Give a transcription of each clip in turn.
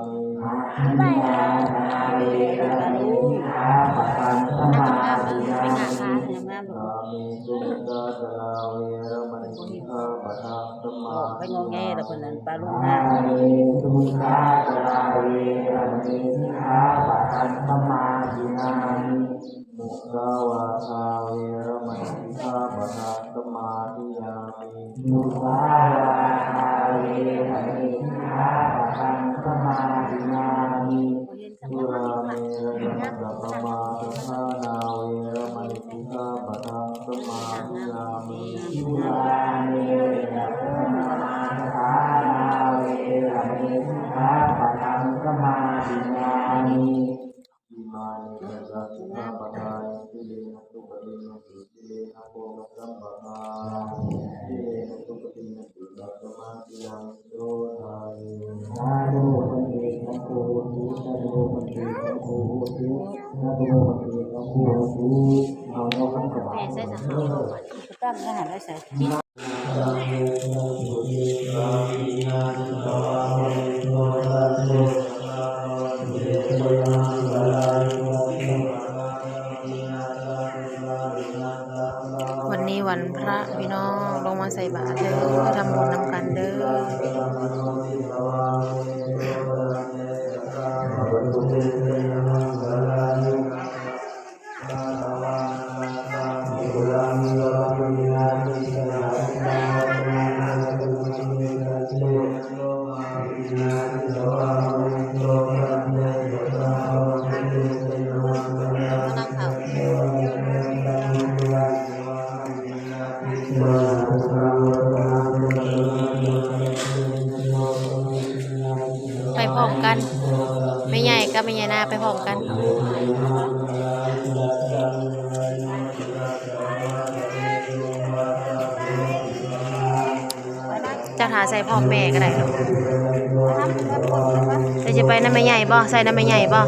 ມາ ມາ ມາ ໄປຫາທານງາມໆ ເດີ ໄປຫາທານງາມໆ ເດີ ກາເມສຸມິດສາຈາລາ ເວລະມະນີ ສິກຂາປະທັງ ສະມາທິຍາມິ ກາເມສຸມິດສາຈາລາ ເວລະມະນີ ສິກຂາປະທັງ ສະມາທິຍາມິ ມຸສາວາທາ ເວລະມະນີ ສິກຂາປະທັງ ສະມາທິຍາມິ ມຸສາວາທາ ເວລະມະນີ ສິກຂາປະທັງ ສະມາທິຍາມິ ສຸລາເມລະຍະມັດຕະປະມາດຖານາ ເວລະມະນີ ສິກຂາປະທັງ ສະມາທິຍາມິ ສຸລາເມລະຍະມັດຕະປະມາດຖານາ ເວລະມະນີ ສິກຂາປະທັງ ສະມາທິຍາມິ ອິມານິ ປັນຈະ ສິກຂາປະທາ ຕິນະ ສຸປະຕິນນະ ຕິນະ ໂພຄະສັມປະທາ ຕິນະ ສຸປະຕິນນະ ຕິນະ ສະມາທິຍາມິ ໂສດາ ສາທຸ ພັນເຕ ສັງໂຄ ໂຫຕຸ ສາທຸ ພັນເຕ ສັງໂຄ ໂຫຕຸ ສາທຸ ພັນເຕ ສັງໂຄ ໂຫຕຸ ເອົາເນາະ ຄັນກະບາດ ແມ່ໃສ່ສັງໂຄ ຕັ້ງຢູ່ຫັ້ນໄດ້ໃສ ວັນນີ້ວັນພະ ພີ່ນ້ອງ ລົງມາໃສ່ບາດເດີ ທຳບຸນນຳກັນເດີ. ໄປພ້ອມກັນ ແມ່ໃຫຍ່ກັບແມ່ໃຫຍ່ນາໄປພ້ອມກັນ. ເຈົ້າຖ້າໃສ່ພ້ອມແມ່ກໍໄດ້ລູກ. ເຈົ້າຈະໄປນຳແມ່ໃຫຍ່ບໍ່? ໃສ່ນຳແມ່ໃຫຍ່ບໍ່?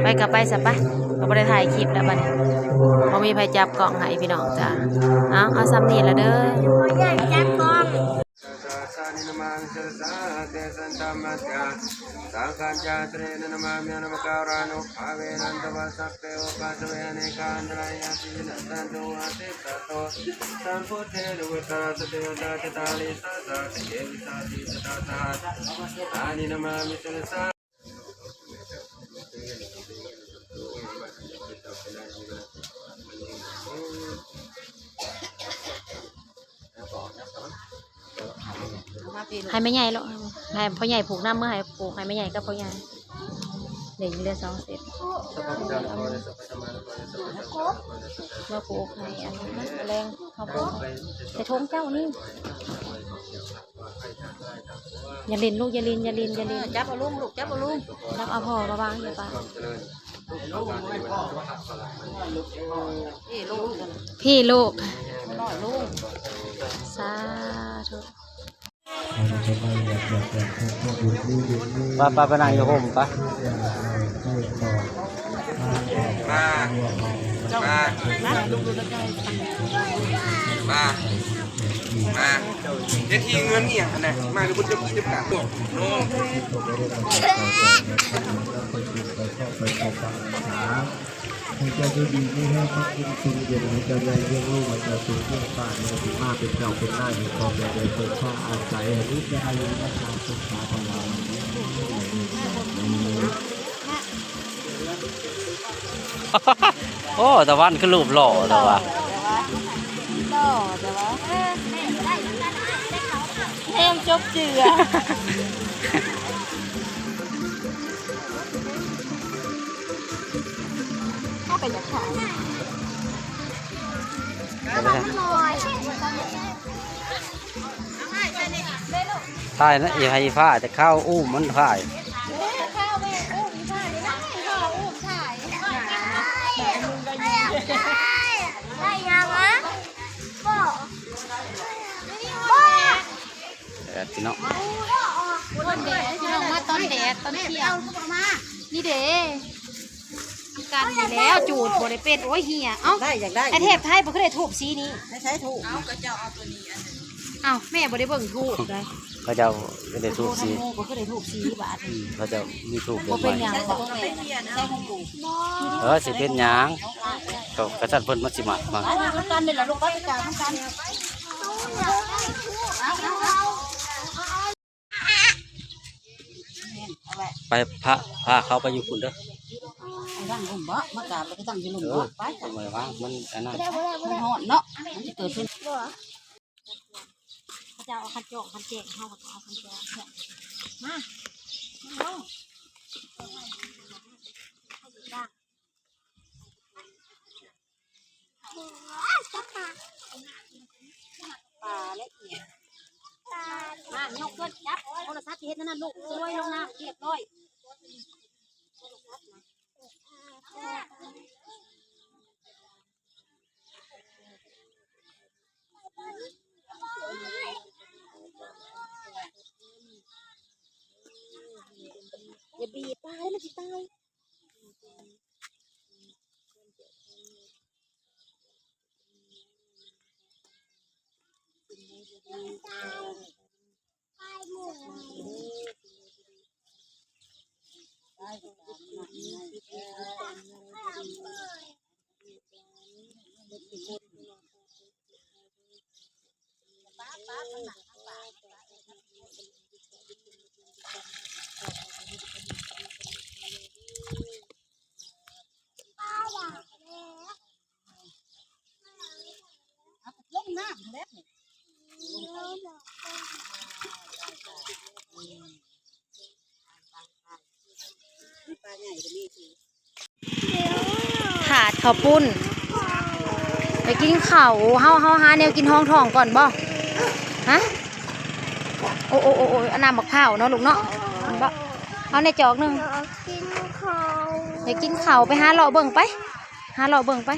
ໄປກໍໄປຊະ ໄປ ກໍບໍ່ໄດ້ຖ່າຍຄລິບແລ້ວບັດນີ້ ບໍ່ມີໃຜຈັບກ້ອງໃຫ້ພີ່ນ້ອງຈ້າ. ເອົາ ເອົາສ່ຳນີ້ລະເດີ ພໍ່ໃຫຍ່ຈັບກ້ອງ. Sāni namāmi sirasā tesaṃ dhammasākacchā. Saṅghañca sirīnamāmihaṃ namakārānubhāvena hantvā sabbe upaddave anekā antarāyāpi vinassantu mā te bhavatvantarāyo. Sambuddhe anuttaraṃ satipaṭṭhānaṃ cattālīsasahassake vīsatisatasahassāni namāmi sirasā. ໃຫ້ແມ່ໃຫຍ່ໂລດ ໃຫ້ພໍ່ໃຫຍ່ຜູກນຳ ເມືອໃຫ້ຜູກໃຫ້ແມ່ໃຫຍ່ກັບພໍ່ໃຫຍ່. ເດ້ ຍັງເຫຼືອສອງເຊັດ ເມືອຜູກໃຫ້ອັນນັ້ນ ແລງເຮົາຜູກໃສ່ຖົງເຈົ້ານີ້. ຢ່າຫຼິ້ນລູກ ຢ່າຫຼິ້ນ ຢ່າຫຼິ້ນ ຢ່າຫຼິ້ນ. ເອີ ຈັບເອົາລົງລູກ ຈັບເອົາລົງ. ຈັບເອົາພໍ່ ລະວັງ ຢ່າປະ. ເອີ ລົງ ພີ່ລູກ ນ້ອຍລົງ. ສາທຸ. ໄປ ໄປ ໄປນັ່ງຢູ່ຮົ່ມໄປ. ມາ ມາ ມາ ມາ ເຮັດທີ່ເງິນອີ່ຫຍັງຫັ້ນນະ ມາຢູ່ພຸ້ນ ຈັບ ຈັບການ ໂອ້ ໂອ້ ໃຫ້ເຈົ້າຢູ່ດີມີແຮງ ຄວາມສຸກຄວາມເຢັນ ໃຫ້ເຈົ້າໄດ້ລ້ຽງລູກ ໃຫ້ເຈົ້າເປັນເຈົ້າເປັນນາຍ ໃຫ້ພໍ່ແມ່ໄດ້ເພິ່ງພາອາໄສ ໃຫ້ມີແຕ່ອາຍຸ ວັນນະ ສຸຂະ ພະລະ. ໂອ້ ຕາວັນຄືຮູບຫຼໍ່ແທ້ວ່າ ຫຼໍ່ແທ້ວ່າ ແຮງຈົບເຈືອ. ເຮົາກໍຢາກຖ່າຍ ຖ່າຍນະ ອີ່ໃຫ້ອີ່ຟ້າ ແຕ່ຂ້າວອຸ້ມມັນຖ່າຍ. ໄດ້ຫຍັງວະ? ບໍ່ ບໍ່ ແດດພີ່ນ້ອງ ຕອນແດດ ພີ່ນ້ອງ ມາຕອນແດດ ຕອນທ່ຽງ ນີ້ເດ້ ນຳກັນນີ້ແລ້ວ ຈູດບໍ່ໄດ້ເປັນ ໂອ້ຍ ເຫ່ຍ. ເອົ້າ ໄດ້ ຢາກໄດ້ ໄອ້ເທບໄທບໍ່ຄືໄດ້ທູບສີນີ້ ໃຊ້ ໃຊ້ທູບ ເອົ້າ ກໍເຈົ້າເອົາຕົວນີ້ອັນ ເອົ້າ ແມ່ບໍ່ໄດ້ເບິ່ງທູບໃດ. ເຂົາເຈົ້າກໍໄດ້ທູບສີ ບໍ່ຄືໄດ້ທູບສີບາດ ອືມ ເຂົາເຈົ້າມີທູບແບບໃໝ່ ບໍ່ເປັນຫຍັງ ບໍ່ ເອີ ຊິເປັນຫຍັງ ກໍ ກະຊັ້ນເພິ່ນມັນຊິມັກມາ ໄປນຳກັນນີ້ລະລູກ ໄປ ໄປການນຳກັນ. ໄປ ພາ ພາເຂົາໄປຢູ່ພຸ້ນເດີ ໄປຕັ້ງລຸ່ມບໍ່ ມາກາບແລ້ວໄປຕັ້ງຢູ່ລຸ່ມ ເອີ ບໍ່ ໄປ ໄປວາງ ມັນອັນນັ້ນ ມັນຮ້ອນເນາະ ມັນຊິເກີດເປັນ ເຂົາເຈົ້າເອົາຄັນຈອກຄັນແຈກ ເຮົາກໍເອົາຄັນຈອກ ມາ ມາລົງ ປາລະອຽດ ມາ ຍົກຂຶ້ນ ຈັບໂທລະສັບທີ່ເຮັດນັ້ນນະລູກ ໂລຍລົງນ້ຳຮຽບຮ້ອຍ. ຢ່າບີບປາເດ້ ມັນຊິຕາຍ. ປາຢາກແລ້ວ. ຂາດເຂົ້າປຸ້ນ ໄປກິນເຂົ້າ. ເຮົາ ເຮົາຫາແນວກິນຮອງທ້ອງກ່ອນບໍ່? ຮະ? ໂອ້ ໂອ້ ໂອ້ ໂອ້ ເອົານ້ຳໝາກພ້າວເນາະລູກເນາະ. ເອົາແດ່ຈອກໜຶ່ງ. ຢາກກິນເຂົ້າ ຢາກກິນເຂົ້າ. ໄປຫາເລາະເບິ່ງໄປ ຫາເລາະເບິ່ງໄປ.